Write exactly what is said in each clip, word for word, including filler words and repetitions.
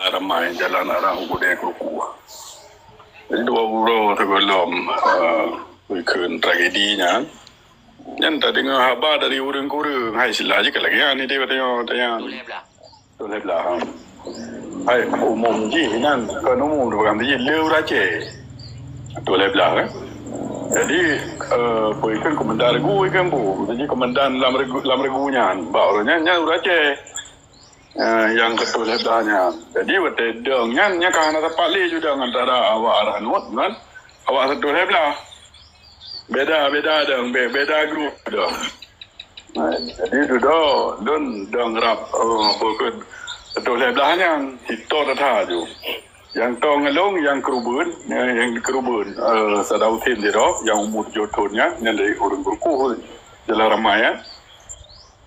Ramai jalan arah u Gudang Kruku. Jadi dua uroe sigohlom, eh, geukheun tragedi nyan. Nyan tadeungoe haba dari ureueng-ureueng, hai sila jih ka lagèe nyan, idéh tanyoe, tanyoe. Tuléh blah. Tuléh blah, ha. Hai, umum jih nyan, kon umum tu, bukan jih, le ureueng Aceh. Tuléh blah, kan? Jadi, eh, peue ikheun komandan regu ikheun bu. Jadi komandan lam regu, lam regu nyan, bak ureueng nyan, nyan ureueng Aceh. Eh, nyang keu tuléh blah nyan. Jadi watèe dong nyan, nyan ka hana sapat lé ju dong antara awak Arahanut ngon awak seutuléh blah. Beda, beda dong, be-, beda grup dong. Nah, jadi dudoe lôn dong rab, eh, peue kheun seutuléh blah nyan, sito that-that ju. Nyang tô ngon lôn, nyang keureubeuen, eh, nyang keureubeuen, eh, Sadausin sidroe, nyang umu tujoh thon nyan, nyan dari ureueng Kruku, Jalan Ramai, eh.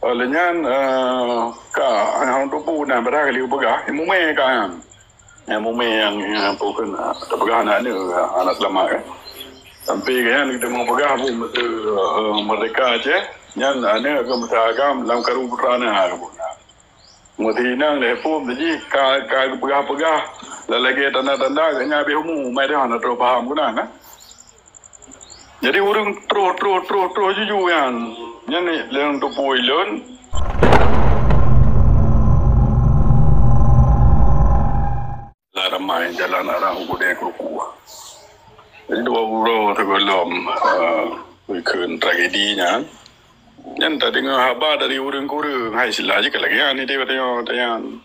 Lheueh nyan, eh, ka, eh, hana teupeu na, padahai ka lheueh peugah, mumè ka nyan. Eh, mumè nyang, nyang peue kheun, eh, teupeugah aneuk, aneuk, eh, aneuk seulamat, eh. Sampai ka nyan, geutanyoe peugah, bu, meuteumèe, eh, merdeka Aceh, nyan aneuk keu meusaha agam lam karu putra na, ka bu na. Meuteumèe inong lhèe phôn, jih ka, ka geupeugah-peugah, lalagèe tanda-tanda, geuhnyan habéh umu, mai dah hana troh paham guna, eh. Jadi ureueng troh, troh, troh, troh juju nyan. Nyan ni lôn teupeu lôn. Lah ramai jalan arah u Gudang Kruku. Jadi dua uroe sigohlom, eh, geukheun tragedi nyan. Nyan tadeungoe haba dari ureueng-ureueng, hai sila jih ka lagèe nyan, idéh tanyoe, tanyoe.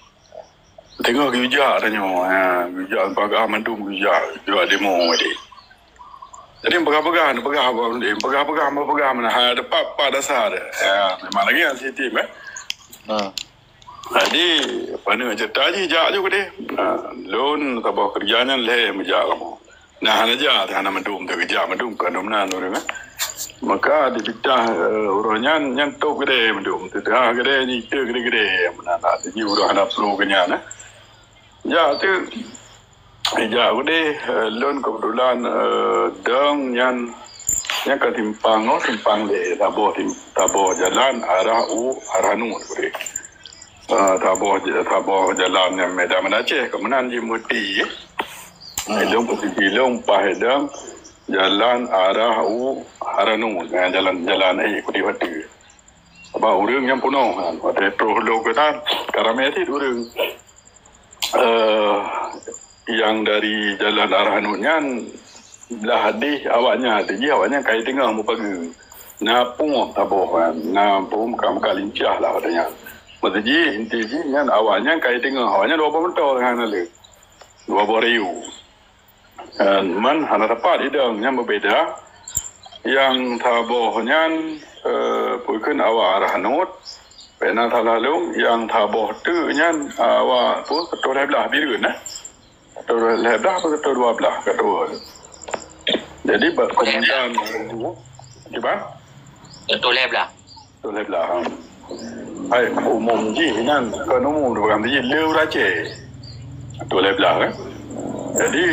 Teungoh geujak tanyoe, ha, geujak bagaih mandum geujak, geujak demo tadi. Jadi peugah-peugah, peugah apa, peugah-peugah, peugah mana, ha, ada pat, pat dasar dia. Ya, memang lagèe nyan sistem, eh. Ha. Jadi, paneuk cerita jih jak ju keudéh. Ha, lôn saboh keureuja nyan lhèe meujak kamoe. Nah, hana jak, hana mandum teuh geujak mandum, kon dum nan ureueng, eh. Maka dipitah, eh, uroe nyan, nyan top keudéh mandum. Teuh keudéh, nyan teuh keudéh-keudéh. Meunan lah, jadi uroe hana pro keu nyan, eh. Jak teuh, jak keudéh, eh, lôn keubeutulan, eh, dong nyan, nyan ka simpang, oh, simpang lé, saboh sim-, saboh jalan arah u Arahanut keudéh. Ah, saboh, saboh jalan nyang Medan Aceh, keu meunan jih meuti. Hmm. Ilong posisi ilong paih dong jalan arah u Arahanut, eh, jalan, jalan, eh, Kudi Batu. Sabab ureueng nyang peunoh, kan. Watèe troh lom keunan, ka ramè cit ureueng. Eh, nyang dari jalan Arahanut nyan, blah deh awaknyan, jih awaknyan kai teungoh meupageue. Na pung saboh kan, na pung ka meuka lincah lah katanya. Masa jih, inti jih nyan awaknyan kai teungoh, awaknyan dua boh moto hana lé. Dua boh riu. Eh, man hana tepat idong, nyan beubeda. Nyang saboh nyan, eh, peue kheun awak Arahanut, pena salah lôn, nyang saboh teuk nyan awak peue, seutuléh blah Bireuen, eh. Seutuléh blah apa seutuléh dua blah, keudua. Jadi, bak komandan, kiban? Seutuléh blah. Seutuléh blah, ha. Hai, umum jih nyan, kon umum tu, bukan jih, le ureueng Aceh. Seutuléh blah, kan? Jadi,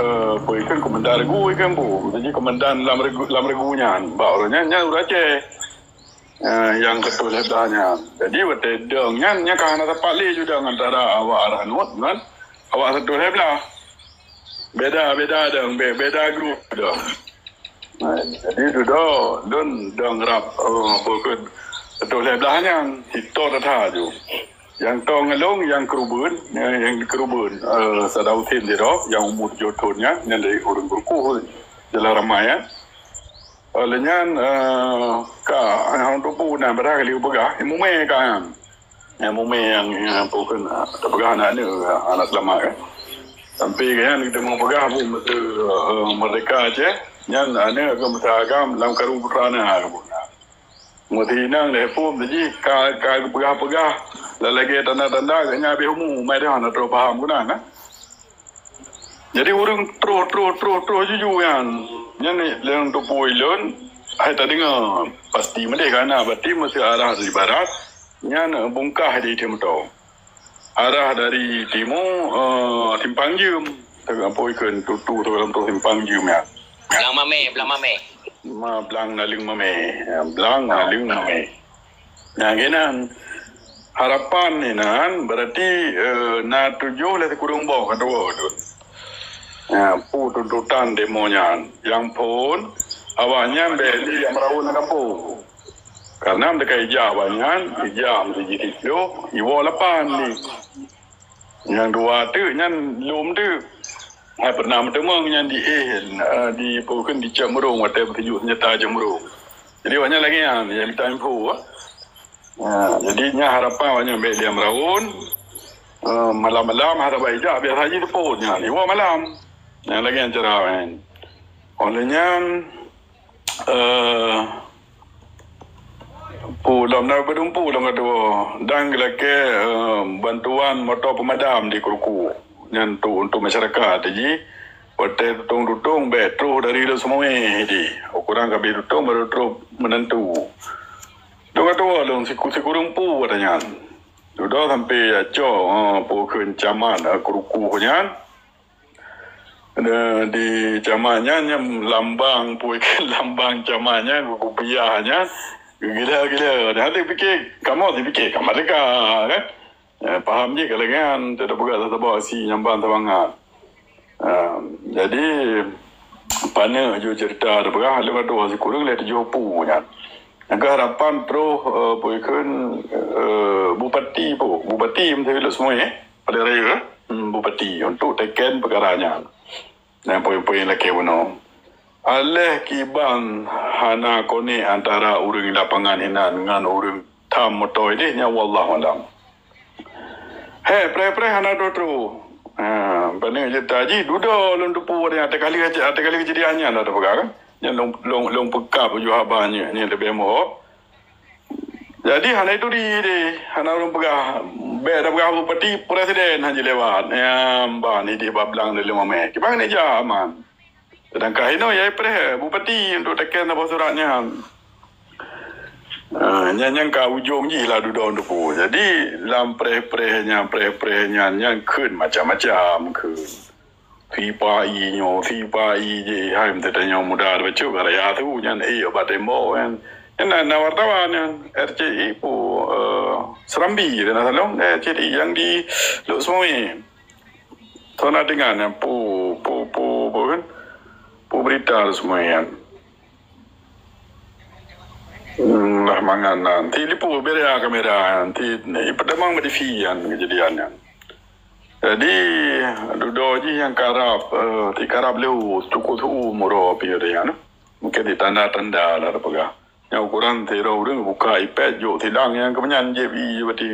eh, peue ikheun komandan regu ikheun bu. Jadi, komandan lam regu, lam regu nyan, bak ureueng nyan, nyan ureueng Aceh. Eh, nyang seutuléh blah nyan. Jadi, watèe dong nyan, nyan ka hana tepat lé ju dong antara awak Arahanut ngon awak seutuléh blah. Beda, beda dong, be-, beda grup dong. Nah, jadi dudoe lôn dong rab, eh, peue kheun seutuléh blah nyan, sito that-that ju. Nyang tô ngon lôn, nyang keureubeuen, eh, nyang keureubeuen, eh, Sadausin sidroe, nyang umu tujoh thon nyan, nyan dari ureueng Kruku, Jalan Ramai, eh. Lheueh nyan, eh, ka, eh, hana teupeu na, padahai ka lheueh peugah, mumè ka nyan. Eh, mumè nyang, eh, peue kheun, eh, teupeugah aneuk, eh, aneuk seulamat, eh. Sampai ka nyan geutanyoe peugah bu, meuteumèe, eh, merdeka Aceh, nyan aneuk keu meusaha agam lam karu putra na, ka bu na. Meuteumèe inong lhèe phôn jih ka, ka geupeugah-peugah, lalagèe tanda-tanda, geuhnyan habéh umu, mai dah hana troh paham guna, kan? Jadi ureueng troh, troh, troh, troh juju nyan. Nyan ni, lôn teupeu lôn, hai tadeungoe, pasti meudeh ka na, berarti meuseu arah dari barat, nyan, eh, bungkah di Timur. Arah dari timu, eh, Simpang Jeum. Teuka peue ikheun tutu teuka lom troh Simpang Jeum nyan. Blang Mamè, Blang Mamè. Ma, Blang Naleueng Mamè. Ya, Blang Naleueng Mamè. Nah, keunan. harapan inan berarti, eh, na tujoh lé sikureueng boh ka tuwoe tu. Ya, peue tuntutan demo nyan. Nyang phon, awaknyan bèk lé jak meuraon lam gampông. Karena meunyoe ka ijak awaknyan, ijak meuseujid siplôh, iwoe lapan lé. Nyang dua teuk nyan lom teuk. Hai pernah meuteumèe nyan di, eh, di, peue kheun, di Cot Meurong, watèe beutujuk seunjata Cot Meurong. Jadi, awaknyan lagèe nyan, nyang mita info, ah. Ha, jadi, nyan harapan awaknyan bèk lé meuraon. Eh, malam-malam, hana bak ijak, biasa jih teupot nyan. Iwoe malam. Nyan lagèe nyan cara awaknyan. Óh lheueh nyan, eh, peue lom na beudumpu lom ka tuwoe. Dan geulakèe, eh, bantuan moto peumadam di Kruku. Nyan tu untuk masyarakat jih. Watèe tutong-tutong bèk troh dari Lhokseumawe jih. Ukurang ka abéh tutong baru troh Meunantu. Dong ka tuwoe lôn siku-, sikureueng peue ata nyan. Dudoe sampoe Acok, eh, peue kheun camat, eh, Kruku nyan. Eh, di camat nyan, nyan lambang, peue kheun, lambang camat nyan, kupiah nyan. Gila-gila. Dah teupiké, kamoe teupiké, ka merdeka, kan? Eh, paham jih ka lagèe nyan, teupeugah saboh aksi nyang ban seumangat. Ah, jadi, paneuk ju cerita teupeugah, lôn ka tuwoe sikureueng lé tujoh peue nyan. Nyang keu harapan troh, eh, peue kheun, eh, bupati peue, bupati meuteumèe Lhokseumawe, eh, Paleng Raya, hmm, bupati untuk teken peukara nyan. Nyang poin-poin lakèe bunoe. Aléh kiban hana konek antara ureueng lapangan inan ngon ureueng tham moto idéh nyan, wallahu alam. He, preh-preh hana troh-troh. Ha, pane jeuet taji dudoe lôn teupeu watèe nyan, teuka lheueh, teuka lheueh kejadian nyan dah teupeugah kan. Nyan lôn, lôn, lôn peugah bak haba nyan, nyan leubeh meuhok. Jadi, hana itu di, di, hana ureueng peugah, bèk tapeugah bupati, presiden hana lewat. Nyan ban idéh bablang di lima meh. Kiban ni jak aman. Sedangkan hinoe yai preh bupati untuk teken saboh surat nyan. Ah, nyan, nyan ka ujong jih lah dudoe teupeu. Jadi, lam preh-preh nyan, preh-preh nyan, nyan kheun macam-macam kheun. Sipa-i nyoe, sipa-i jih, hai meuteutanyong muda bacut ka raya su nyan, eh, bak tembok nyan. Nyan na, na wartawan nyan, R C I pu, eh, Serambi, na salong, eh, R C I nyang di Lhokseumawe. Sana dengan nyan, pu, pu, pu, pu kan? Pu berita Lhokseumawe nyan. Hmm, lah mangan nan. Ti lipu beda kamera nyan. Ti, ni, peutamong bak T V nyan kejadian nyan. Jadi, dudoe jih nyang karab, eh, ti karab leuh, cukôp seu uroe pih ada nyan. Mungkin di tanda-tanda lah tapeugah. Nyang ukuran sidroe ureueng buka iPad, jok sidang nyang keumeunyan jép i berarti.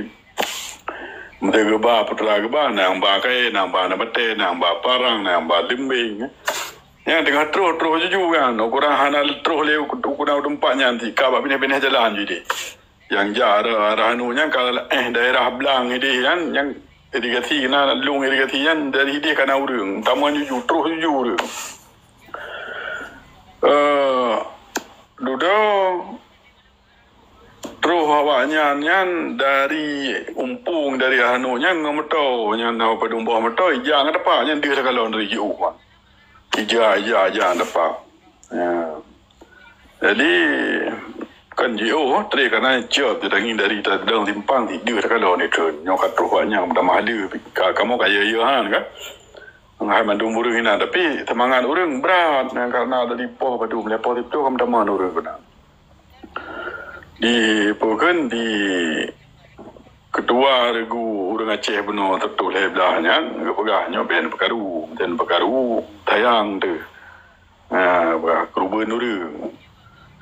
Meuteugeuba putra geuba, nang ba kayèe, nang ba na batèe, nang ba parang, nang ba leumbeng. Nyang teungoh troh-troh juju kan, ukuran hana troh lé ukuran teumpat nyan, ti ka bak binéh-binéh jalan ju idéh. Nyang jak arah, arah anu nyan ka, eh, daerah Blang idéh nyan, nyang irigasi na, lông irigasi nyan dari idéh ka na ureueng, tamong juju, troh juju ureueng. Eh, dudoe troh awaknyan nyan dari Umpung, dari anu nyan ngon moto, nyan na padum boh moto, ija ngon tepak nyan deuh takalon dari jiôh. Ija, ija, ija tepak. Ya. Jadi, kan jiôh, tré kana cop, jadi dari tadong simpang, ti deuh takalon ni treun. Nyoe ka troh awaknyan, meutamah le, ka, kamoe ka ya-ya han, kan? Hai mandum ureueng inan, tapi seumangat ureueng brat, nyan karena dari poh padum, lhèe poh siplôh ka meutamah ureueng keunan. Di, peue kheun, di ketua regu ureueng Aceh bunoe siratoh lhèe blah nyan, geupeugah nyoe bèk neupeukaru, bèk neupeukaru, sayang teuh. Ha, bah, keureubeuen ureueng.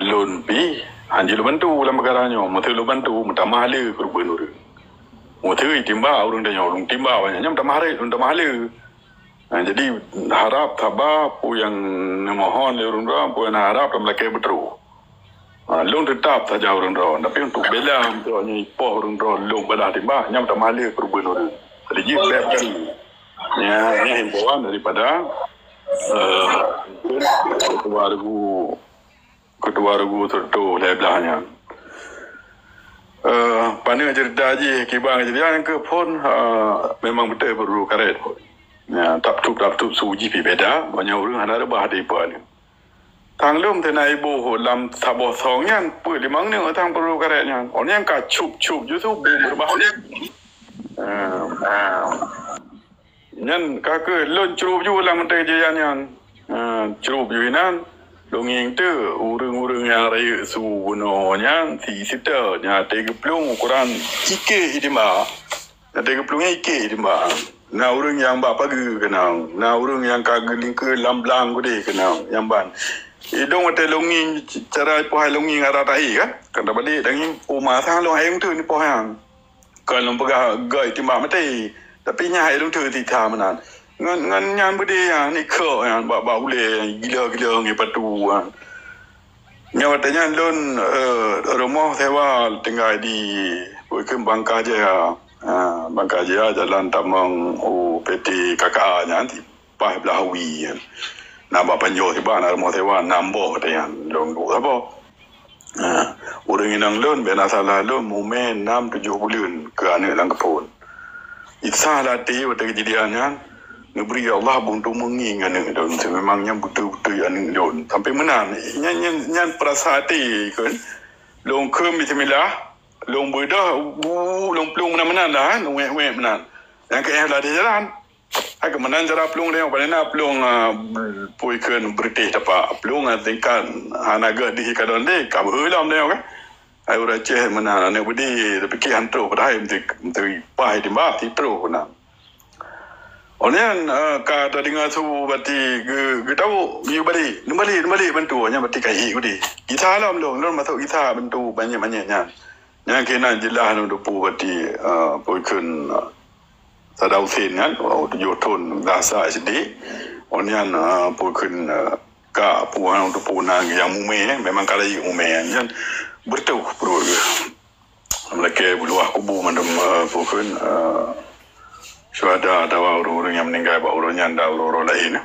Lôn pih, hanjeuet lôn bantu lam peukara nyoe. Meuseu lôn bantu, meutamah le keureubeuen ureueng. Meuseu jitimbak ureueng tanyoe, lôn timbak awaknyan, nyan meutamah le, meutamah le. Ha, jadi, harab saba, peue nyang neumohon lé ureueng droe, peue nyang harab lam lakèe beutroh. Ha, lôn teutap saja ureueng droe, tapi untuk bela, untuk nyoe ipoh ureueng droe, lôn balah timbak, nyan meutamah le keureubeuen ureueng. Jadi, jih bèk kali. Nyan, nyan himbauan daripada, eh, ketua regu, ketua regu siratoh lhèe blah nyan. Eh, pane cerita jih, kiban cerita nyang keu phôn, eh, memang beutôi beururu karet phôn. Ya, tap tup, tap tup su jih pih beda, banyak ureueng hana reubah di phôn. Sang lom teuna iboh lam saboh song nyan, peuet limong neuk sang peuru karet nyan. Oh nyan ka cup-cup justru bom beureumbah. Ah, ah. Nyan ka keuh lôn crup ju lam mantong kejadian nyan. Ah, crup ju inan, lôn ngieng teuk ureuëng-ureuëng nyang rayeuk su bunoe nyan si Sita nyan até geuplueng ukoran ikée itimba. Até geuplueng ikée itimba. Na ureuëng nyang bak pageue keunong, na ureuëng nyang ka geulingkeue lam blang keudeh keunong, nyang ban. Idong watée lôn ngieng cara ipoh hai lôn ngieng arat aé kan. Kan tabalek dan ngieng uma sang lôn hai lôn teuk nipoh nyan. Kon lôn peugah gét timbak maté, tapi nyan hai lôn teuk titha meunan. Ngon ngon nyan beudé nyan ikok nyan bak bak ulée gila-gila ngon patu nyan. Nyan watée nyan lôn eh, rumoh sewa tinggai di Bukit Bangka Jaya. Ha, Bangka Jaya jalan tamong u P T K K A nyan. Paih blah wie nyan. Na bak panjoe sibak na rumoh sewa nam boh watée nyan. Lôn duek saboh. Ha, ureuëng inong lôn bèk na salah lôn mumè nam tujoh buleuen keu aneuk lam keuphon. Isa latée watée kejadian nyan, neubri Allah buntu meungieng aneuk lôn. Memang nyan beutôi-beutôi aneuk lôn. Sampai meunan, nyan, nyan, nyan peurasa até kon. Lôn kheun bismillah, lôn beudôh, lôn plueng meunan-meunan dah, lôn wék-wék meunan. Nyang keu eh ladeh jalan. Hai keumanan cara plueng deh, paléng na plueng ah, pui kheun beureutéh tapak. Plueng ah, tingkat hana gét di kadon deh, ka beuhe lom deh kan. Hai ureuëng Aceh meunan aneuk beudé, tapi ki han troh padahai meuti meuti paih timbak ti troh keunan. Oh nyan ah, ka tadeungo su bati geu- geutawök, geuyue balek, neubalek, neubalek bantu nyan bati ka hik udeh. Gisa lom lôn, lôn masok gisa bantu banyak-banyak nyan. Nyan keunan jeulaih lôn teupeu bati ah, pui kheun ah, Sada Husin kan, oh, tujoh thon gasa S D. Oh nyan uh, pue kheun uh, ka puang tu puna yang mumè eh, memang ka rayeuk mumè kan. Nyan beureutoh pruet geuh. Meulakèe beuluwah kubu mandum uh, pue kheun uh, syuhada atawa ureuëng-ureuëng nyang meuninggai bak uroe nyan dan uroe-uroe laén.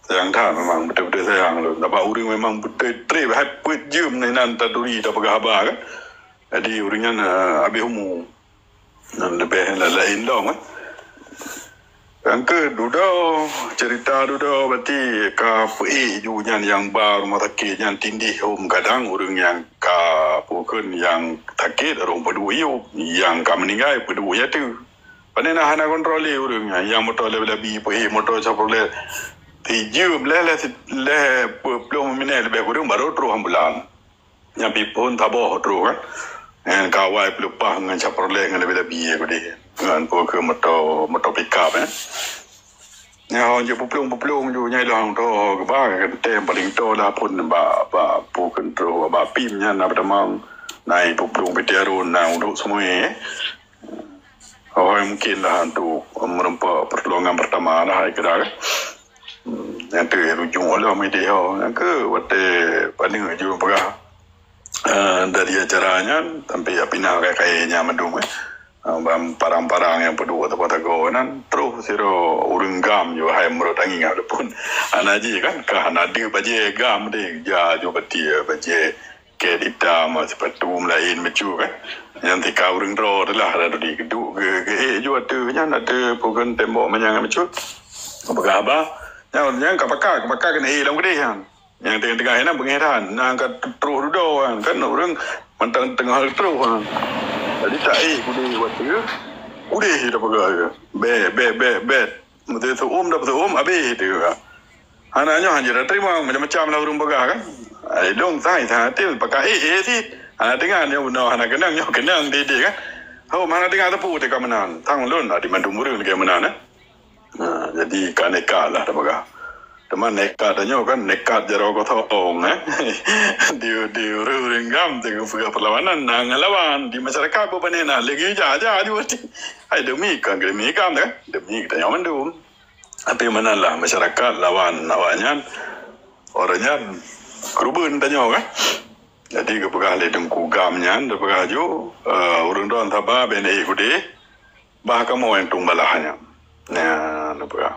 Sayang that memang beutôi-beutôi sayang lôn. Sabab ureuëng memang beutôi trép hai peuet jeuem inan taturi tapeugah haba kan. Jadi ureuëng nyan uh, habéh umu. Nyan leubeh laén lom kan. Nyang keu dudoe, cerita dudoe berarti ka peuék ju nyan nyang ba rumoh sakét nyan tindih hom kadang ureuëng nyang ka pue kheun nyang sakét rhom peuduek yub, nyang ka meuninggai peuduek yub ateueh. Pane na hana kontrol lé ureuëng nyan, nyang moto labi-labi peuék moto Chevrolet. Sijeuem lhèe lhèe lhèe peuet ploh minèt leubeh kureueng baru troh ambulan. Nyan pi phon taboh troh kan. Nyan kawai peuleupah ngon Chevrolet ngon labi-labi eh kudeh. Ngon pue kheun moto moto pickup eh. Nyan hon jeuet peuplueng-peuplueng ju nyai lôn to geuba tem paling to lah phon bak bak pue kheun troh bak pim nyan na peutamong. Nai peuplueng pitiarun na uduk semua eh. Oh, mungkin lah untuk meureumpok pertolongan pertama lah, hai kira kan. Hmm, nyang tu rujung Allah mede ho. Nyang ke watèe paneuk ju peugah uh, dari acara nyan sampai apinah kai-kai nyan mandum eh. Uh, ban parang-parang nyang peuduek teupeu tago nan troh sidroe ureueng gam ju hai meurot angin walaupun hana ji kan ka hana deuh bajèe gam deh ja ju batie bajèe Kèt itam, sepatu meulaén meucue kan. Nyang tika ureueng droe teulah dah dudi geuduek geu geu ju ateueh nyan ateueh pukeun tembok manyang meucue. Peugah haba, nyan nyan ka pakat, ka pakat keuneuk éh lam keudeh nyan. Nyang teungoh-teungoh nyan beungèh that, nyan ka troh dudoe nyan kan ureueng mantong teungoh troh nyan. Jadi ta éh kudeh watèe kudeh dah peugah. Bèk bèk bèk bèk. Meuseu seu'uem dah seu'uem abéh teuh. Hana nyoe hana jiteurimong macam-macam lah ureueng peugah kan. Ai dong sai sai até pakai eh eh sit. Hana deungon nyoe bunoe hana keunong nyoe keunong dede kan. Hom hana deungon teupeu teuka meunan. Tang lôn adi mandum ureueng lagèe meunan eh. Nah, jadi ka nekat lah tapeugah. Teuma nekat tanyoe kan nekat jaroe kosong eh. Di di ureueng-ureueng gam teuka peugah perlawanan na ngelawan di masyarakat bubani na lagi ja ja ju. Hai demi kan demi gam kan. Demi tanyoe mandum. Tapi meunan lah masyarakat lawan awaknyan, orang nyan keureubeuen tanyoe kan. Jadi geupeugah lé Teungku Gam nyan, geupeugah ju, uh, ureueng droen saba bèk na éh kudeh, bah kamoe nyang tueng balaih nyan. Nyan geupeugah.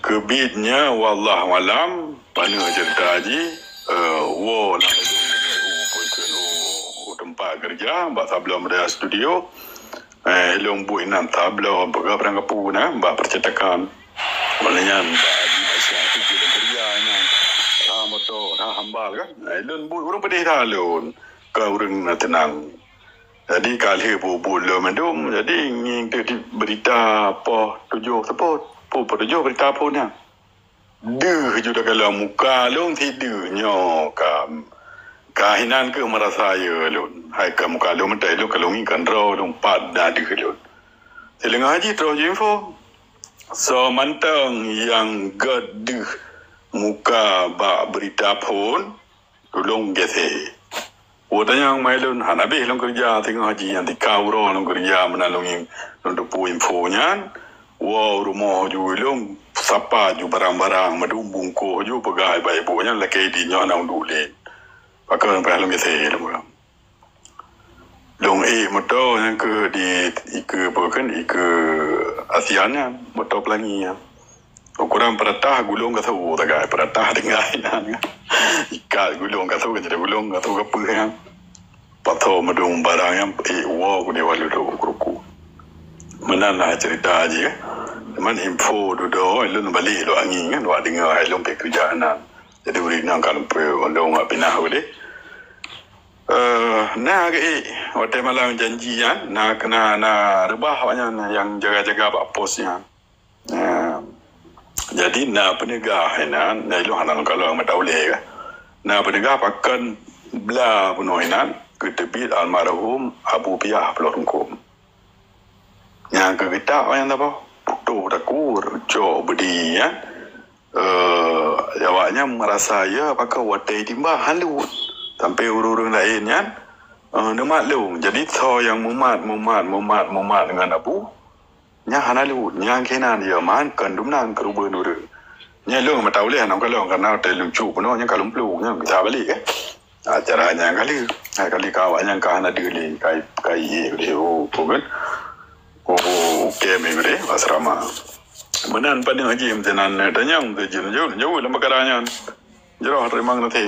Keubiet nyan wallahu alam, paneuk ceurita jih, uh, woe lam u teumpat keureuja bak Sablon Budaya Studio. Eh, ilôn buet inan tablo peugah barang kapu na bak percetakan. Oleh nyan bak Haji Aisyah tu dia beriah inan. Ha, Moto dah hambal kan. Nah, lôn buet ureuëng pedih dah lôn. Ka ureuëng na tenang. Jadi ka lheueh buet-buet lôn mandum. Jadi ngieng teuh di berita poh tujoh teupot. Poh, poh tujoh berita phon nyan. Deuh ju takalon muka lôn si deuh nyoe ka. Ka hinan keuh meurasa ye lôn. Hai ka muka lôn meutai lôn ka lôn ngieng kan droe lôn pat na deuh lôn. Sileungoe haji troh ju info. Soe mantong nyang gét deuh muka bak berita phon, tulông gét he. Woe tanyong mai lôn, hana beh lôn keureuja teungoh haji nyan tika uroe lôn keureuja meunan lôn ngieng lôn teupeu info nyan. Woe rumoh ju lôn sapa ju barang-barang meudum bungkôh ju peugah ibu-ibu nyan lakée di nyoe na udulén. Pakon payah lôn gét he lôn peugah. Lôn ék moto nyang keu di ikeue peue kheun ikeue Asian nyan, moto Pelangi nyan. Ukuran peuratah gulong gasoe sagai, peuratah tinggai nyan. Ikat gulong gasoe kan jadi gulong gasoe gapeue nyan. Pato meudong barang nyan ék woe ku di walu do kruku. Meunan lah cerita jih. Cuman info dudoe lôn balik lôn angin kan, wak deungoe hai lôn pih keureuja nan. Jadi ureuëng nyan ka lumpui lôn wak pinah ulih. Eh, na geuék watée malam janji nyan, na kena na reubah awaknyan nyang jaga-jaga bak pos nyan. Eh, jadi na peunegah inan, na ilong hana lôn kalon mata ulée ka. Na peunegah pakon bla bunoe inan keuteubiet almarhum Abu Piah Pulo Rungkum. Nyang keu geutak awaknyan saboh putôh takur cok beudi nyan. Eh, awaknyan meurasa ya pakon watée timba halut sampai ureuëng-ureuëng laén nyan eh, neumat lông. Jadi soe nyang mumat mumat mumat mumat ngon abu nyan hana lut. Nyang keunan ya man kon dumnan keureubeuen ureuëng. Nyan lông mata ulée nang kalong karena watée lucu bunoe nyan ka lumplu nyan bisa balik eh. Acara nyan kali, hai kali ka awaknyan ka hana deuh lé kai kai ulih oh peue kan. Oh, oke meugré asrama. Meunan paneuk haji meutenan tanyong teujeun jauh jauh lam peukara nyan. Jroh teurimong nanti.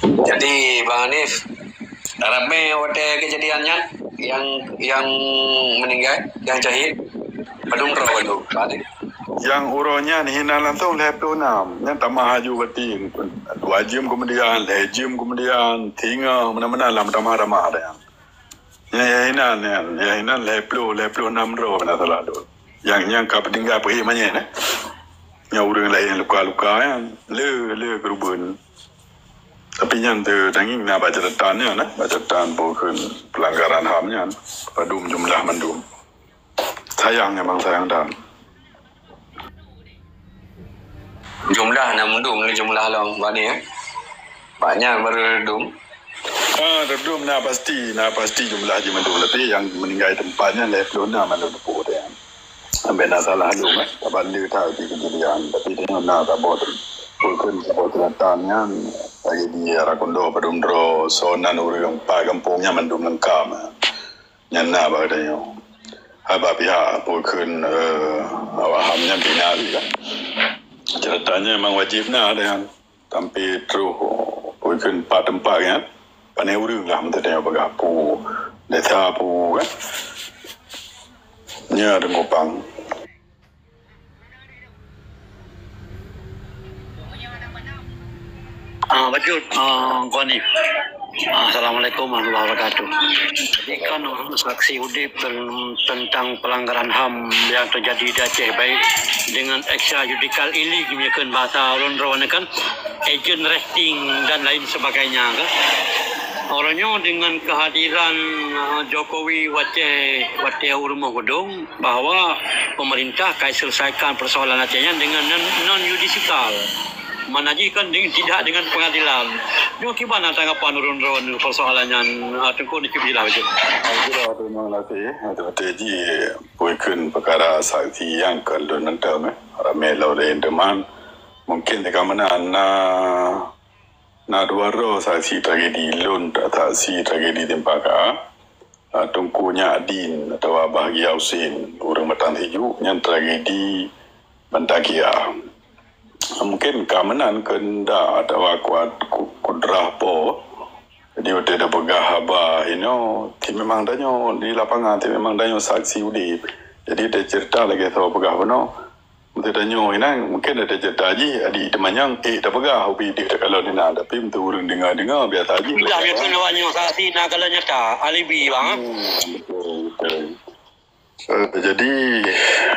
Jadi Bang Hanif, ramé watée kejadian nyan yang yang meninggal, yang syahid, padum droe balu Bang Hanif. Yang uroe nyan hinan langsung lhée ploh nam. Nyan tamah aju batin. Dua jam kemudian, lhée jam kemudian, singoh meunan-meunan lam tamah ramah ada yang. Nyan ya hinan nyan, ya hinan lhée ploh, lhée ploh nam droe na salah tu. Yang yang ka petinggai peuhi manyét eh. Nyang ureuëng laén luka-luka nyan, le le keureubeuen. Tapi nyan teu daging na bak catatan nyan eh, bak catatan peue kheun pelanggaran ham nyan. Padum jumlah mandum. Sayang memang sayang dan. Jumlah na mundum ni jumlah lom bani eh. Banyak baru dum. Ah, dum na pasti, na pasti jumlah ji mandum tapi yang meninggal tempat nyan lhée ploh nam mandum teupeu dia. Sampai na salah dum eh. Saban le tahu di kejadian tapi dia na saboh tu. Bukan saboh tunatan nyan lagi di arah kondo padum dro sonan ureuëng pa gampong nyan mandum lengkap. Nyan na bak geutanyoe. Haba pihak peue kheun eh, awak ham nyan bina lé kan. Ceritanya memang wajib na dengan tampil terus peue kheun empat tempat kan. Pané ureuëng lah meuteutanya peugah pu desa pu kan. Nya ada ngopang. Ah, betul. Ah, Koni. Ah, Assalamualaikum warahmatullahi wabarakatuh. Jadi kan ureuëng saksi udip tentang pelanggaran ham yang terjadi di Aceh baik dengan extrajudicial illegal menyebutkan bahasa orang kan agent resting dan lain sebagainya kan. Orang dengan kehadiran uh, Jokowi wateh wateh urumah gedung bahwa pemerintah akan selesaikan persoalan Aceh nyan dengan non, non yudisial. Mana ji kan dengan, tidak dengan pengadilan. Nyoe kiban tanggapan ureuëng droen persoalan nyan uh, tengku ni kibilah begitu. Alhamdulillah terima kasih. Betul-betul ji bukan perkara saksi yang kalau nanti ramai lawan teman mungkin dekat mana na na dua roh saksi tragedi lon saksi tragedi tempaka. Tungku Nyak Din atawa Bahagia Husin urang Batang Sijuk nyan tragedi Bantakia. Mungkin ka meunan keundak atawa kuat kudrah po. Jadi watée tapeugah haba inoe ti memang tanyoe di lapangan ti memang tanyoe saksi udip. Jadi, taceurita lagée soe peugah bunoe. Meunyoe tanyoe inan, mungken ada cerita jih, adik teumanyong, eh, tapeugah, ubit deh takalon inan. Tapi meunyoe ureuëng dengar-dengar, biasa jih. Bila biasa awak nyoe saksi na kalau nyata, alibi, bang. Hmm, betul, betul. Eh, jadi,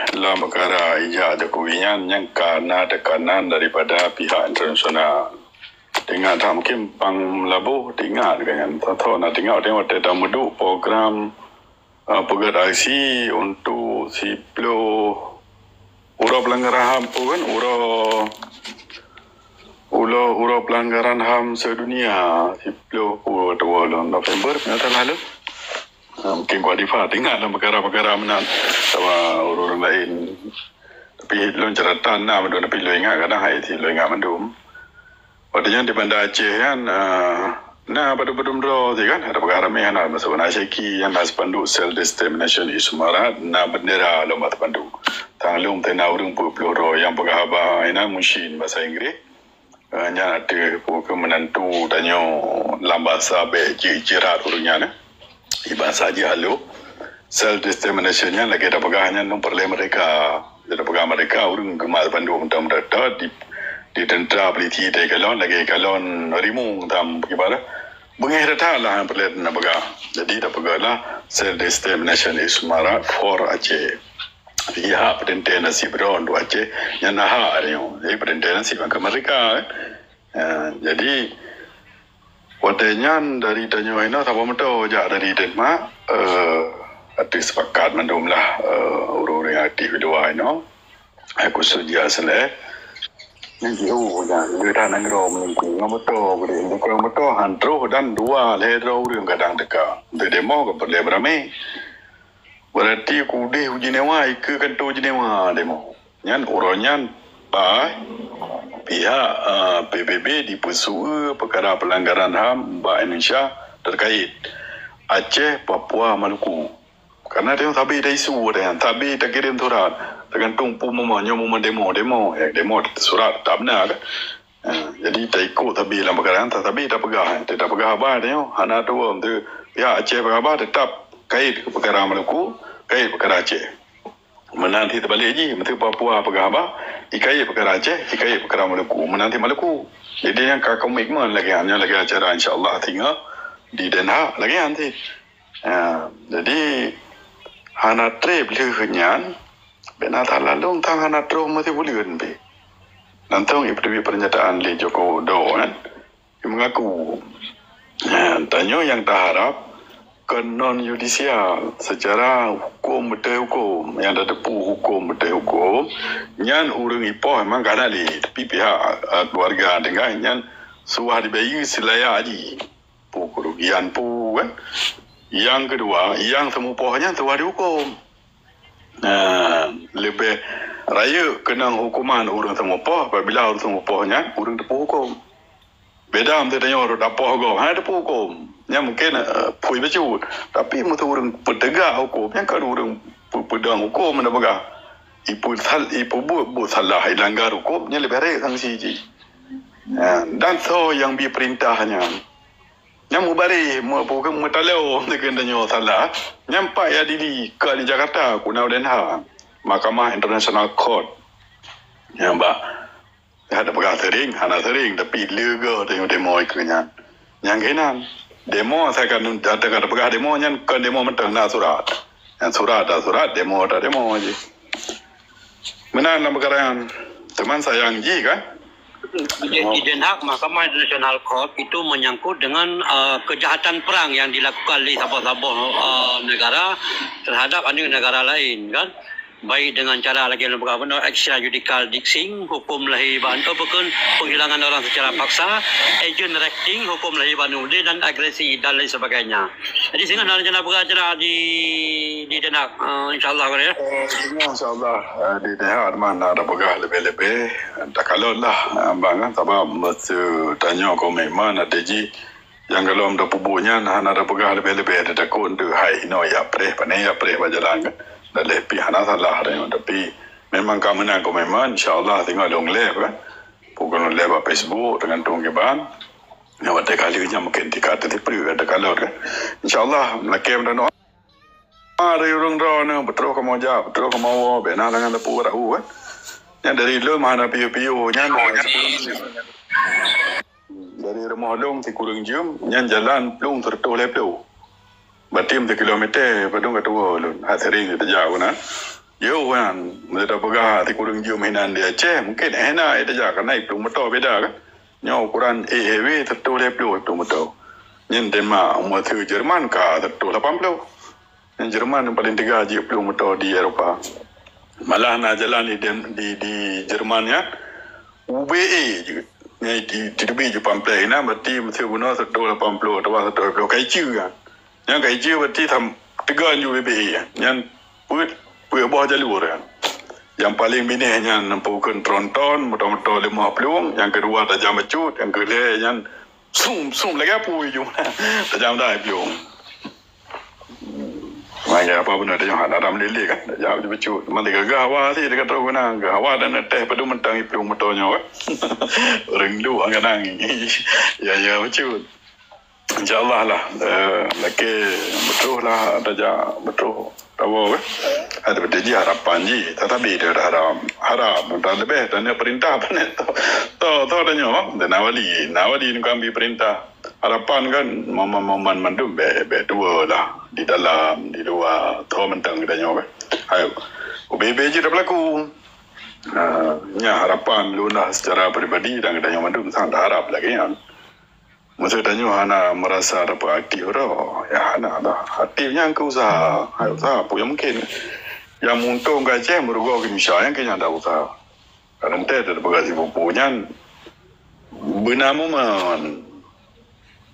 dalam perkara ijak Jokowi nyan, nyan karena tekanan daripada pihak internasional. Teuingat that mungkin Bank Meulaboh, teuingat kan nyan. Tho-tho na teuingat, teuingat watée tameuduk program, eh, peugét I C untuk siploh uroe pelanggaran ham pun kan, uroe, uroe, uroe pelanggaran ham sedunia, siploh pun dua bulan November, nyata lalu. Ha, mungkin kuat difa, teuingat dalam perkara-perkara meunan sama ureuëng lain. Tapi lôn catatan na mandum, tapi lôn ingat kadang hai si lôn ingat mandum. Watée nyan di Banda Aceh nyan, ah, na padum-padum droe ti kan, ada peugah ramé na, masa na syeki nyan na spanduk self determination is human right, na bendera lom bak spanduk. Tang lom teuh na ureuëng peuet ploh droe nyang peugah haba inan musyin basa Inggréh. Eh, nyan ateueh peue keu meunantu tanyoe lam basa bék ji-, jirat ureuëng nyan, eh. Di basa jih halôh. Self determination nyan lagée tapeugah nyan ngon peureulée merdeka. Jadi tapeugah merdeka, ureuëng geumat bandum merdeka di, di tentera polisi teuh kalon lagée kalon rimueng tam kiban. Beungéh that-that lah nyang peureulée tapeugah. Jadi tapeugah lah self determination is human right for Aceh. Jadi hak peuteuntée nasib droe untuk Aceh nyan na hak nyoe. Jadi peuteuntée nasib angka merdeka, eh. Ya, jadi watée nyan dari tanyoe inoe saboh moto jak dari Denmark, eh, ateueh sepakat mandum lah, eh, ureuëng-ureuëng nyang aktif di luwa inoe. Eh, khusus jih Asleh. Nyan jiôh nyan, lé that nanggroe meulingkue ngon moto, bukon moto han troh dan dua lhée droe ureuëng kadang teuka. Untuk demo ka peureulée beuramé. Berarti keudeh u Jenewa, ikeue kantô Jenewa demo. Nyan uroe nyan bah pihak, eh, P B B dipeusu-e peukara peulanggaran ham bak Indonesia terkait Aceh, Papua, Maluku. Karena tanyoe sabe taisu, tanyoe sabe takirém surat, teugantung peue momen, nyoe momen demo, demo, ya, demo surat tak beuna kan. Ha, jadi taikot sabe lam peukara nyan, sabe tapeugah, tapeugah haba tanyoe hana tuwoe, pihak Aceh peugah haba teutap kait peukara Maluku, kait peukara Aceh. Meunan cit teubalek jih, meunyoe Papua peugah haba, ikait peukara Aceh, ikait peukara Maluku, meunan cit Maluku. Jadi nyan ka komitmen lagée nyan, lagée acara insya-Allah singoh di Den Haag lagée nyan cit. Ha, jadi hana treb lheueh nyan, bék na that lalong tang hana troh meusibuleuen pih. Langsong ipeuteubiet pernyataan lé Joko Widodo kan. Mengaku, eh, tanyoe nyang taharab kon non yudisial, secara hukum beutôi hukum, nyang tateupeue hukum beutôi hukum, nyan ureuëng ipoh memang ka na lé, tapi pihak, eh, keluarga tinggai nyan suah dibayeue seulayak jih. Peue keurugian peue kan. Nyang keudua, nyang seumupoh nyan suah dihuköm. Nah, leubeh rayeuk keunong huköman ureuëng seumupoh, apabila ureuëng seumupoh nyan ureuëng teupeu huköm. Beda meunyoe tanyoe rot apoh gob, hana teupeu huköm. Nyan mungken, eh, phui bacut. Tapi meunyoe ureuëng peuteugak huköm, nyan kan ureuëng peu-, peudong huköm, na peugah. Ipeusal-, ipeubuet buet salah, ilanggar huköm, nyan leubeh rayeuk sanksi jih. Ya, dan soe nyang bi peurintah nyan? Nyan mubareh, mu-, bukan mutalo, mungkin tanyoe salah. Nyan pat ya dili, ka di Jakarta, ku na Den Haag. Mahkamah International Court. Nyan bah. Hana peugah sering, hana sering, tapi leuga tanyoe demo ikeue nyan. Nyang keunan, demo saya kan, ata ka peugah demo nyan kon demo mantong na surat. Nyan surat, tak surat, demo, tak demo je. Meunan lam peukara nyan. Cuman sayang jih kan. Di, di Den Haag, Mahkamah International Court itu menyangkut dengan, eh, kejahatan perang yang dilakukan oleh saboh-saboh, eh, negara terhadap aneuk negara lain, kan. Baik dengan cara lagée lôn peugah bunoe, extrajudicial diksing, hukum lahé bak, eh, bukan, penghilangan orang secara paksa, agent rape, hukum lahé bak, dan agresi dan lain sebagainya. Jadi singoh na rencana peugah acara di, di Den Haag, eh, insya-Allah, ya. Eh, singoh insya-Allah, eh, di Den Haag teuma na tapeugah leubeh-leubeh. Takalon lah, eh, bang, kan, sabab meuseu tanyoe komitmen até jih nyang golom tapeubuet nyan hana tapeugah leubeh-leubeh, tatakot untuk hai inoe ya preh, pane ya preh bak jalan kan. Dan lé pih hana salah tanyoe, tapi memang ka meunan komitmen, insya-Allah singoh lôn lheueh kan. Pukon lheueh bak Facebook, teugantung kiban. Nyan watée ka lheueh nyan mungkin tika teupeue ada kalon kan. Insya-Allah, lakée meudoa. Ari ureuëng droeneuh, beutroh kamoe jak, beutroh kamoe woe, bèk na tangan teupeu rau, kan. Nyan dari lôn mah hana piôh-piôh, nyan dari rumoh lôn sikureueng jeuem, nyan jalan plueng sireutoh lhèe ploh. Batim sikilomèter, padum ka tuwoe lôn, hak sering tajak na. Yoh, kan, meunyoe tapeugah sikureueng jeuem hinan di Aceh, mungkin eh na eh tajak, karena plueng moto beda, kan. Nyoe ukuran A H W sireutoh lhèe ploh plueng moto. Nyan Denmark, meuseu Jerman ka sireutoh lapan ploh. Nyan Jerman nyang paling teuga jeuet plueng moto di Eropa. Malah na jalan di, di, di Jerman nyan, U B E jeuet. Nyan di, di, di, di pamphlet na, berarti meuseu bunoe sireutoh lapan ploh atawa sireutoh lhèe ploh ka iceue kan. Nyan ka iceue berarti teuga ju U B E. Nyan peuet, peuet boh jalur kan. Nyang paling binéh nyan neupeukeun tronton, moto-moto limong plueng, nyang keudua tajam bacut, nyang keulhèe nyan sum, sum lagèe apui ju. Tajam dah plueng. Maka apa beuna teuh nyoe hana ram lilé kan. Dak jaweueb bacut. Cuma tiga gah hawa sih dekat tu guna. Gah hawa dan teh padu mentang iplueng moto nyoe kan. Ureuëng duek kadang. Ya, ya, bacut. InsyaAllah lah. Eh, laki betul lah ada ja betul. Tahu kan. Ada betul ji harapan ji. Tetapi dia dah harap. Harap. Dan lebih tanya perintah panet tu. Tu, tu tanya. Dan nawali. Nawali ni kami perintah. Harapan kan momen-momen mandum bèk, bèk dua lah, di dalam, di luwa, tho mantong geutanyoe kan. Hai, ubé-ubé jeuet tapeulaku. Ha, nyan harapan lôn lah secara peribadi dan geutanyoe mandum sangat harap lagèe nyan. Meuseu tanyoe hana meurasa tapeuaktif droe, ya hana lah. Aktif nyan keu usaha, hai usaha peue nyang mungkin. Nyang meuuntông keu Aceh, meurugoe keu Indonesia, nyan keuh nyang ada usaha. Ka lheueh teupeugah sipupu nyan beuna momen.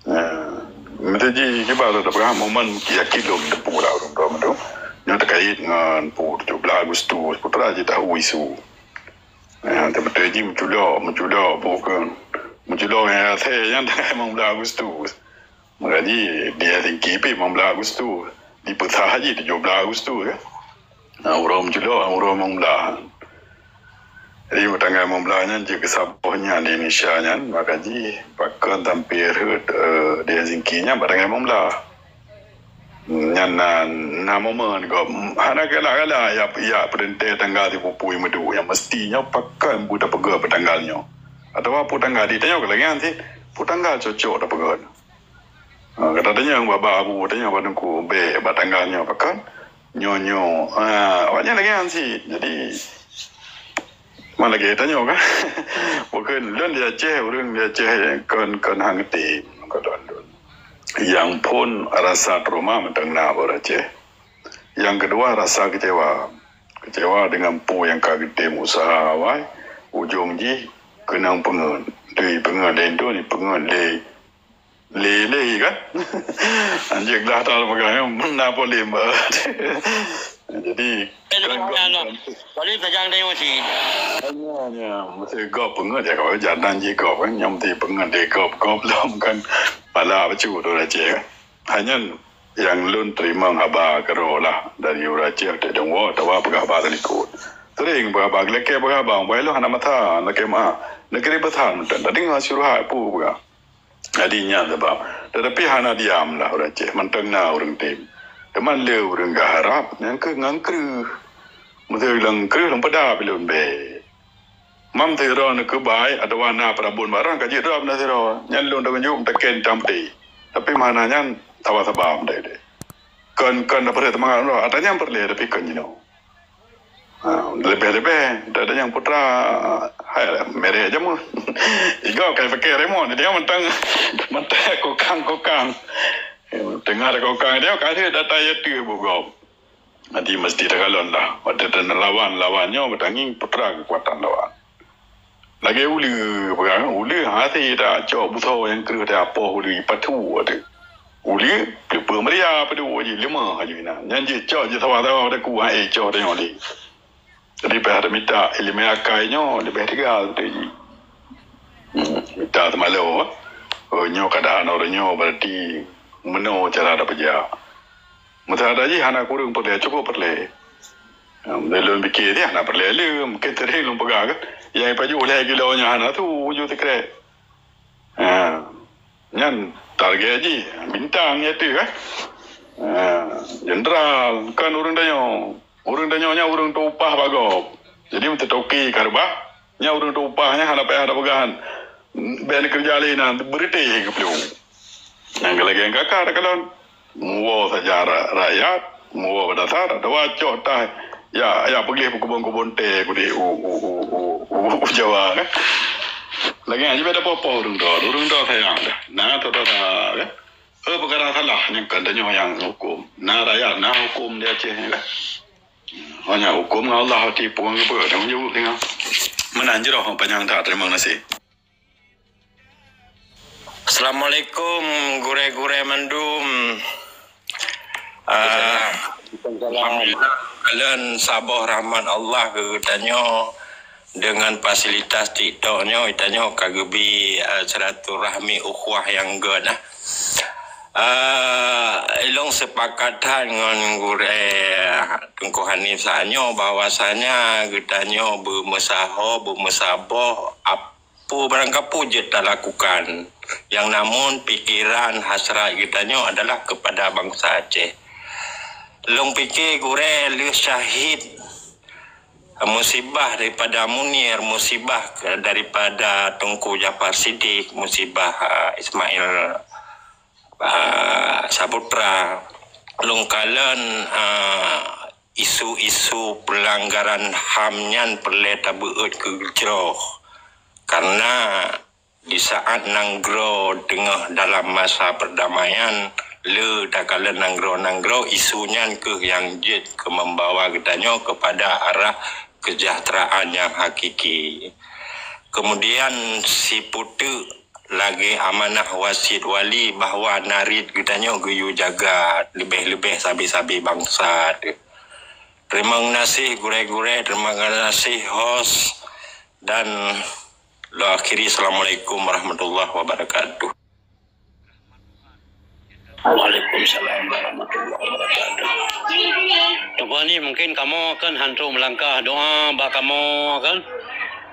Nah, meuteujih kiban lôn teupeugah momen yakin lôn teupeu lah ureuëng droe mandum. Nyoe teukait ngon peue tujoh blah Agustus, peue teuma jitahu isu. Nah, teupeuteuji meuculok, meuculok peue keu meuculok nyang asai nyan teukait limong blah Agustus. Maka jih di Helsinki pih limong blah Agustus. Dipeusah jih tujoh blah Agustus kan. Nah, uroe meuculok, uroe limong blah. Jadi, bak tanggai limong blah nyan jeuet keu saboh nyan di Indonesia nyan, maka jih pakon tampil rhot, eh, di Helsinki nyan bak tanggai limong blah. Nyan na, na momen gob. Hana galak-galak ya, ya peurintah tanggal sipupu nyang meuduek nyang meusti nyoe pakon bu tapeugah peue tanggal nyoe. Atawa peue tanggal di tanyoe keu lagèe nyan cit, peue tanggal cocok tapeugah. Ha, ka tatanyong bak, bak abu, tatanyong bak teungku, bèk bak tanggai nyoe pakon. Nyoe, nyoe. Ha, awak nyan lagèe nyan cit. Jadi, man lagèe tanyoe kan. Bukan lôn di Aceh, ureuëng di Aceh kon, kon han geutem, kon lôn, lôn. Nyang phôn rasa trauma mantong na bak ureuëng Aceh. Nyang keudua rasa kecewa. Kecewa deungon peue nyang ka geutem usaha awai, ujong jih keunong peungeut. Dui peungeut lé indon, peungeut lé Lé-lé kan? Anjing dah tahu pegang, na boleh, Mbak. Jadi, kan kok, boleh pegang dia mesti. Hanya, hanya, mesti gop peungeut ya, kalau jantan ji gop kan, nyam ti peungeut dia gop, gop lom kan. Pala bacut tu Aceh kan. Hanya yang lôn teurimong haba keudroe lah dari ureuëng Aceh, tak dong wo, tawa peugah haba dari likot. Sering peugah haba, lekeh peugah haba, bai lôn hana mata, lekeh ma. Negeri besar, tak dengar suruh hak pu peugah. Jadi nyan sabab. Tetapi hana diam lah ureuëng Aceh, mantong na ureuëng tem. Teuma le ureuëng geuharab nyang keu ngon kreueh. Meuseu lam kreueh lam pada bilon bèe. Mam sidroe neukeubai atawa na peurabon barang ka jidrob na sidroe. Nyan lôn teugeunjuk meuteken tam peuti. Tapi mana nyan sabar-sabar meutei deh. Kon, kon dapeureuk teumangat droe, ata nyan peureulèe tapi kon jinoe. Ha, leubeh-leubeh, dak nyang putra, hai, merek jameun. Igob kai pakai remote, dia mentang, mentang kokang-kokang. Teungoh ada kokang dia, ka ada data ya tu bugom. Jadi mesti takalon lah. Waktu tu lawan, lawan nyoe bertanding putra kekuatan lawan. Lagèe uleue, peugah uleue hase dak cok busoe nyang kreueh teuh apoh uleue ipatu teuh. Uleue peue meuria padum ji leumah aju inan. Nyan jih cok jih sawa-sawa teuku ha eh cok teuh nyoe lé. Jadi payah tamita ileumèe akai nyoe leubeh teuga teuh ji. Hmm, mita teumalo. Oh, nyoe keadaan ureueng nyoe berarti meunoe cara tapeujak. Meusadah jih hana kureueng peureulèe, cukup peureulèe. Lôn pikir dia hana peureulèe le, mungkin tadi lôn peugah kan. Nyang ipajoh lhèe kilo nyan hana tu ujoe sikrek. Ha. Nyan target jih bintang ya tu kan. Ha. Jenderal, kon ureuëng tanyoe. Ureuëng tanyoe nyan ureuëng teu upah bak gob. Jadi, meuteutoke ka reubah, nyan ureuëng teu upah nyan hana payah tapeugah, bèk neukeureuja lé na, beureuti geuplueng. Nyang lagèe nyang ka ka takalon. Muwoe saja ra-, rakyat, muwoe bak dasar, atawa cok tah, ya, ya, peugléh peukubon-kubon teh keudéh u, u, u, u, u, u Jawa, kan. Lagèe nyan, jibèk tapoh-poh ureuëng droe, ureuëng droe sayang dah. Na, tho-tho dah, kan. Eh, peukara salah nyang ka tanyoe nyang huköm. Na rakyat, na huköm di Aceh nyan, kan. Hanya huköm ngon Allah, hati puang geupeu, tanggung jaweueb deungon. Meunan jroh panyang that, terima kasih. Assalamualaikum, gurèe-gurèe mandum. Ah, alhamdulillah, kalon saboh rahmat Allah keu geutanyoe. Deungon fasilitas TikTok nyoe, geutanyoe ka geubi, ah, silaturahmi ukhuwah nyang göt, ah. Ah, ilong seupakat that ngon gurèe Teungku Hanif saat nyoe bahwasanya geutanyoe beumeusaho, beumeusaboh, ap-, peue barangkapeue jeuet talakukan, nyang namun pikeran hasrat geutanyoe adalah keupada bansa Aceh. Lôn pike gurèe lheueh syahid musibah daripada Munir, musibah daripada Teungku Jafar Siddiq, musibah, ah, Ismail, ah, Saputra. Lôn kalon, ah, isu-isu peulanggaran HAM nyan peureulèe tabeuet keu jroh. Karena di saat nanggroe teungoh dalam masa perdamaian, le takalon nanggroe-nanggroe, isu nyan keuh nyang jeuet keu membawa geutanyoe keupada arah kesejahteraan nyang hakiki. Kemudian, siputeuk lagèe amanah wasiet wali bahwa narit geutanyoe geuyue jaga leubeh-leubeh sabe-sabe bansa teuh. Terima kasih gurèe-gurèe, terima kasih host, dan lôn akhiri. Assalamualaikum warahmatullahi wabarakatuh. Waalaikumsalam warahmatullahi wabarakatuh. Teungku Ani, mungkin kamoe kan hantom meulangkah doa bak kamoe kan.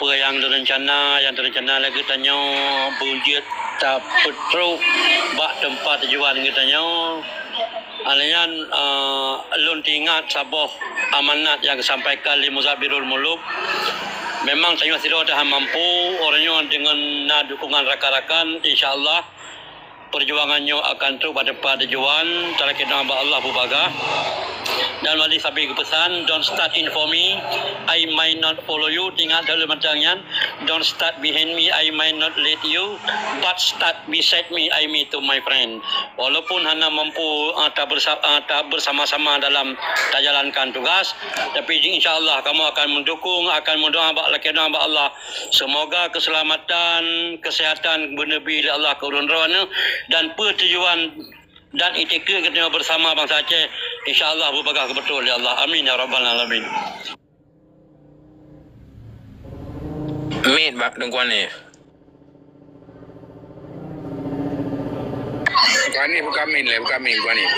Peue nyang teurencana, nyang teurencana lé geutanyoe beujeuet tapeutrok bak teumpat tujuan geutanyoe. Alèh nyan, eh, lôn teuingat saboh amanat nyang geusampaikan lé Muzabirul Muluk. Memang tanyoe sidroe tahan mampu, uroe nyoe deungon na dukungan rakan-rakan, insya Allah, peujuangan nyoe akan trok bak teumpat tujuan, talakèe doa bak Allah beubagaih. Dan wali sabe geupeusan, "Don't start in for me, I might not follow you." Teuingat dalam mantong nyan, "Don't start behind me, I might not lead you, but start beside me, I may to my friend." Walaupun hana mampu, ah, tabeursa-, ah, tabersama-sama dalam tajalankan tugas, tapi insya Allah kamoe akan mendukung, akan mendoa bak, lakèe doa bak Allah. Semoga keselamatan, kesehatan beuneubri lé Allah keu ureueng droeneuh dan peue tujuan dan itikeuet geutanyoe bersama bansa Aceh, insya Allah beubagaih keu beutôi lé Allah. Amin ya rabbal alamin. Miet bak Teungku Hanif. Teungku Hanif buka mic lé, buka mic Teungku Hanif.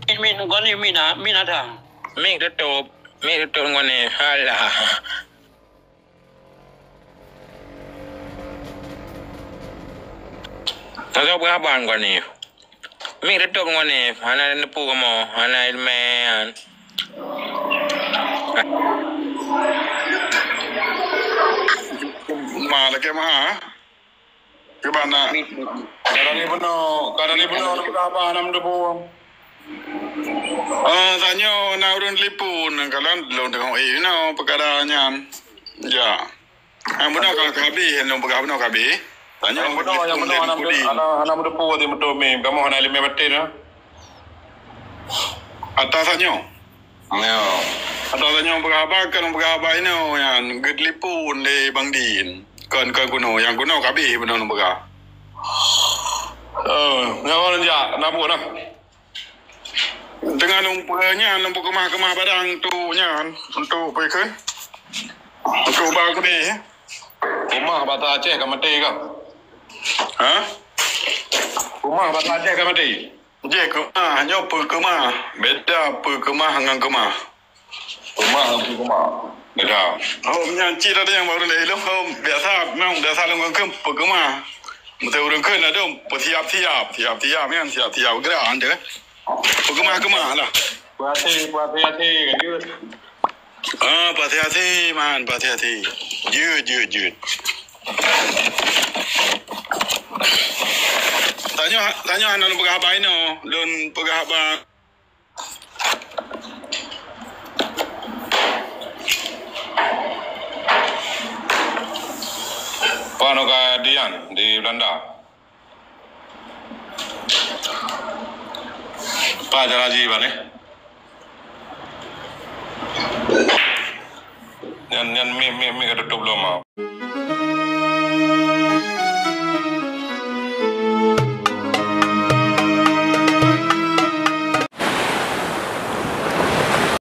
Mic, mic, Teungku Hanif, mic na, mic na that. Mic tutup. Mic tutup Teungku Hanif. Alah. Tasoe peue haba Teungku Hanif? Mic tutup Teungku Hanif, hana neupeu kamoe, hana ileumèe nyan. Ma, lakèe ma, ha? Kiban na? Kadang ni bunoe, kadang ni bunoe, hana haba, hana neupeu. Ah, tanyoe na ureueng telepon, kalon lôn teungoh, eh, inoe peukara nyan. Ya. Ah, bunoe ka, ka habéh, lôn peugah bunoe ka habéh. Tanyoe nyang bunoe, nyang bunoe hana, hana, hana meuteupeu watèe meuteumé, kamoe hana ileumèe batén, ha? Ata tanyoe. Nyoe. Ata tanyoe peugah haba, kon peugah haba inoe nyan, geutelepon lé Bang Din. Kon, kon kunoe, nyang kunoe ka habéh bunoe lôn peugah. Oh, nyoe lôn jak, na buet na. Teungoh lôn peue nyan, lôn peukeumah-keumah barang untuk nyan, untuk peue kheun? Untuk ba keudéh. Keumah basa Aceh ka maté ka? Ha? Keumah basa Aceh ka maté? Jih keumah, nyoe peukeumah. Beda peukeumah ngon keumah. Keumah ngon peukeumah. Beda. Oh, nyan cit ada nyang baru lé lôn. Oh, biasa, memang biasa lôn ngon keum-, peukeumah. Meuteuk ureueng kheun ladôm, peusiap-siap, siap-siap nyan, siap-siap geura, han teuh. Peukeumah-keumah lah. Peuhati, peuhati-hati, ka jeuet. Ah, peuhati-hati, man, peuhati-hati. Jeuet, jeuet, jeuet. Tanyoe, tanyoe hana lôn peugah haba inoe, lôn peugah haba. Peue nyoe ka di nyan, di Belanda. Peue cara jih ban nyoe? Nyan, nyan mic, mic, mic ka tutup lom ah.